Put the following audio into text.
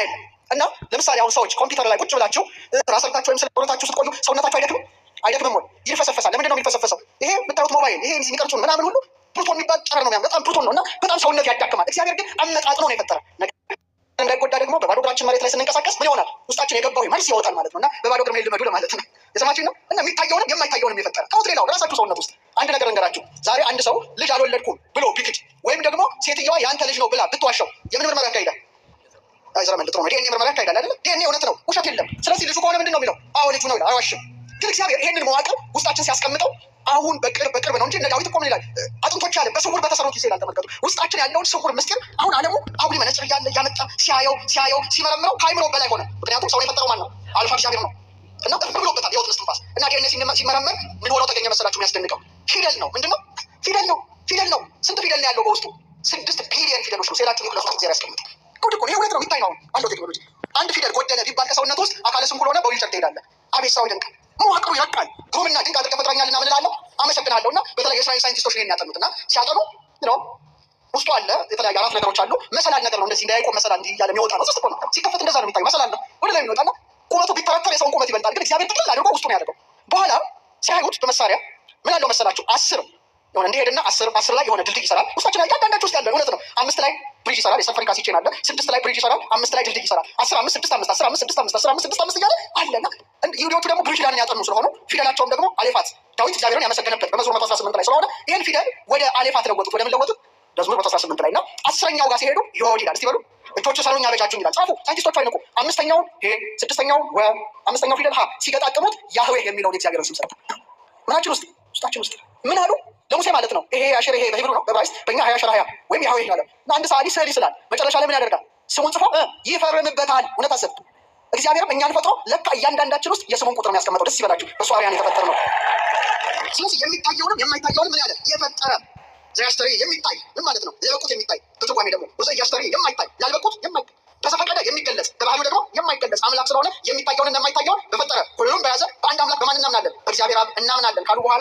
የለም። እና ለምሳሌ አሁን ሰዎች ኮምፒውተር ላይ ቁጭ ብላችሁ ስራ ሰርታችሁ ወይም ስለሆነታችሁ ስትቆዩ ሰውነታችሁ አይደክምም? አይደክምም ወይ? ይልፈሰፈሳል። ለምንድን ነው የሚልፈሰፈሰው? ይሄ የምታዩት ሞባይል፣ ይሄ የሚቀርጹን ምናምን ሁሉ ፕሮቶን የሚባል ጨረር ነው። በጣም ፕሮቶን ነው እና በጣም ሰውነት ያዳክማል። እግዚአብሔር ግን አመጣጥኖ ነው የፈጠረ። እንዳይጎዳ ደግሞ በባዶ እግራችን መሬት ላይ ስንንቀሳቀስ ምን ይሆናል? ውስጣችን የገባው መልስ ይወጣል ማለት ነው። እና በባዶ እግር መሄድ ልመዱ ለማለት ነው። የሰማችሁኝ ነው። እና የሚታየውንም የማይታየውንም የፈጠረ፣ ተውት። ሌላው ራሳችሁ ሰውነት ውስጥ አንድ ነገር እንገራችሁ። ዛሬ አንድ ሰው ልጅ አልወለድኩም ብሎ ቢክድ ወይም ደግሞ ሴትየዋ የአንተ ልጅ ነው ብላ ብትዋሸው የምን ምርመራ ያካሂዳል? አይዘረመን ልጥሮ ነው። ዲኤንኤ ምርመራ ያካሂዳል አይደለ? ዲኤንኤ እውነት ነው፣ ውሸት የለም። ስለዚህ ልጁ ከሆነ ምንድን ነው የሚለው? አዎ ልጁ ነው ይላል፣ አይዋሽም። ግን እግዚአብሔር ይሄንን መዋቅር ውስጣችን ሲያስቀምጠው አሁን በቅርብ በቅርብ ነው እንጂ እነ ዳዊት እኮ ምን ይላል? አጥንቶች አለ በስውር በተሰሩት ጊዜ ይላል። ተመልከቱ፣ ውስጣችን ያለውን ስውር ምስጢር አሁን ዓለሙ አጉሊ መነጽር እያለ እያመጣ ሲያየው ሲያየው ሲመረምረው ከአይምሮ በላይ ሆነ። ምክንያቱም ሰውን የፈጠረው ማን ነው? አልፋ እግዚአብሔር ነው። እና እፍ ብሎበታል የሕይወትን እስትንፋስ። እና ዲኤንኤ ሲመረመር ምን ሆኖ ተገኘ መሰላችሁ? የሚያስደንቀው ፊደል ነው። ምንድን ነው? ፊደል ነው። ፊደል ነው። ስንት ፊደል ነው ያለው በውስጡ? 6 ቢሊየን ፊደሎች ነው። ሴላችሁ ኒውክለስ ውስጥ እግዚአብሔር ያስቀምጥ። ጉድ እኮ ነው። ይሄ እውነት ነው፣ የሚታይ ነው። አሁን ባለው ቴክኖሎጂ አንድ ፊደል ጎደለ ቢባል ከሰውነት ውስጥ አካለ ስንኩል ሆነ በዊልቸር ትሄዳለህ። አቤት ሰው ይደንቃል። መዋቅሩ ይረቃል። ግሩምና ድንቅ አድርገህ ፈጥረኸኛልና ምን እላለሁ? አመሰግናለሁ። እና በተለይ የእስራኤል ሳይንቲስቶች ነው ያጠኑት። እና ሲያጠኑ ነው ውስጡ አለ የተለያዩ አራት ነገሮች አሉ። መሰላል ነገር ነው። እንደዚህ እንደ ያዕቆብ መሰላል እንዲህ እያለ የሚወጣ ነው። ሶስት እኮ ነው። ሲከፈት እንደዛ ነው የሚታየው። መሰላል ነው ወደ ላይ የሚወጣና ቁመቱ ቢተረተር የሰውን ቁመት ይበልጣል። ግን እግዚአብሔር ጥቅልል አድርጎ ውስጡ ነው ያደርገው። በኋላ ሲያዩት በመሳሪያ ምን አለው መሰላችሁ? 10 የሆነ እንዲሄድና 10 10 ላይ የሆነ ድልድይ ይሰራል። ውስጣችን ላይ እያንዳንዳችሁ ውስጥ ያለ እውነት ነው። 5 ላይ bridge ይሰራል። የ sulfuric acid chain አለ። 6 ላይ bridge ይሰራል። 5 ላይ ድልድይ ይሰራል። 10 5 6 5 10 5 6 5 10 5 6 5 እያለ አለና ይሁዲዎቹ ደግሞ ብሉይ ኪዳንን ያጠኑ ስለሆኑ ፊደላቸውም ደግሞ አሌፋት ዳዊት እግዚአብሔርን ያመሰገነበት በመዝሙር 118 ላይ ስለሆነ ይህን ፊደል ወደ አሌፋት ለወጡት። ወደ ምን ለወጡት? መዝሙር 118 ላይ። እና 10ኛው ጋር ሲሄዱ ዮድ ይላል። እስቲ በሉ፣ እጆቹ ሰሩኝ አበጃጁኝ ይላል። ጻፉ፣ ሳይንቲስቶቹ አይንቁ። አምስተኛውን ሄ፣ ስድስተኛውን ወ፣ አምስተኛው ፊደል ሀ ሲገጣጥሙት ያህዌ የሚለውን የእግዚአብሔርን ስም ሰጡ። ምናችን ውስጥ? ውስጣችን ውስጥ። ምን አሉ ለሙሴ ማለት ነው። ይሄ አሸር፣ ይሄ በ Hebrew ነው፣ በዕብራይስጥ በእኛ ሀያ አሸር ሀያ ወይም ያህዌ አለ። እና አንድ ሰዓሊ ስዕል ይስላል። መጨረሻ ላይ ምን ያደርጋል? ስሙን ጽፎ ይፈርምበታል። እውነት አሰብ እግዚአብሔርም እኛን ፈጥሮ ለካ እያንዳንዳችን ውስጥ የስሙን ቁጥር ነው ያስቀመጠው። ደስ ይበላችሁ፣ በእሱ አርአያ የተፈጠረ ነው። ስለዚህ የሚታየውንም የማይታየውንም ምን ያለ የፈጠረ፣ ዘያስተሪ የሚታይ ምን ማለት ነው? ለበቁት የሚታይ፣ በትርጓሜ ደግሞ ዘያስተሪ የማይታይ፣ ላልበቁት የማይታይ፣ በዘፈቀደ የሚገለጽ፣ በባህሪው ደግሞ የማይገለጽ አምላክ ስለሆነ የሚታየውንና የማይታየውን በፈጠረ ሁሉም በያዘ በአንድ አምላክ በማን እናምናለን? በእግዚአብሔር አብ እናምናለን ካሉ በኋላ